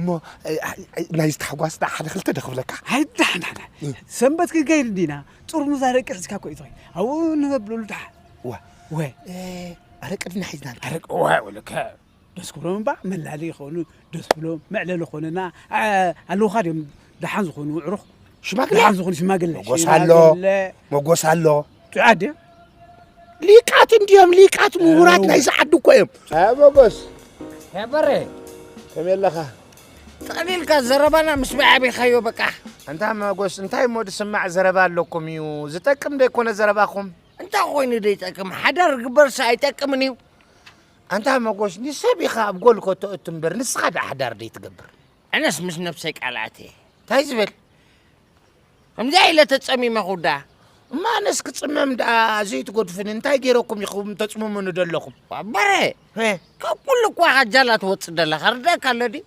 እሞ ናይ ዝተሓጓስና ሓደ ክልተ ዶ ክብለካ? ኣይዳሕዳሕዳ። ሰንበት ክንከይድ እንዲና፣ ጥርሙዝ ኣረቂ ሒዝካ እኮ እዩ ትኸይድ። ኣብኡ ንብለሉ ደሓን። ወ ወ ኣረቂ ድና ሒዝና። ኣረቂ ወ ወለከ ደስ ክብሎም እባ መላሊ ይኾኑ። ደስ ብሎም መዕለሊ ኾነና። ኣለውኻ ድዮም ደሓን ዝኾኑ ኣዕሩኽ? ሽማግለ? ደሓን ዝኾኑ ሽማግለ። መጎስ ኣሎ። ሽማግለ። መጎስ ኣሎ። ጥዑያት ድዮም? ሊቃት እንድዮም፣ ሊቃት ምሁራት ናይዚ ዓዲ እኮ እዮም። ኣያ መጎስ። ያበረ። ከመይ ኣለኻ? ጠቕሊልካ ዘረባና ምስ መዓቢኻዮ በቃ። ኣንታ መጎስ፣ እንታይ እሞ ዝስማዕ ዘረባ ኣለኩም እዩ? ዝጠቅም ዶ ኣይኮነ ዘረባኹም? እንታይ ኮይኑ ዶ ይጠቅም? ሓዳር ግበርሲ ኣይጠቅምን እዩ። ኣንታ መጎስ፣ ንሰብ ኢኻ ኣብ ጎልጎ ተእቱ እምበር፣ ንስኻ ደኣ ሓዳር ዶ ይትገብር? ኣነስ ምስ ነብሰይ ቃል ኣትየ። እንታይ ዝበል? ከምዚኣ ኢለ ተጸሚመ ክውዳ። እማ ኣነስ ክጽመም ደኣ ዘይትገድፉኒ፣ እንታይ ገይረኩም ኢኹም ተጽምሙኒ ደለኹም? ዋበረ፣ ሄ። ካብ ኩሉ እኳ ኻጃላ ትወጽእ ደለኻ፣ ርደኣካ ኣሎ ድዩ?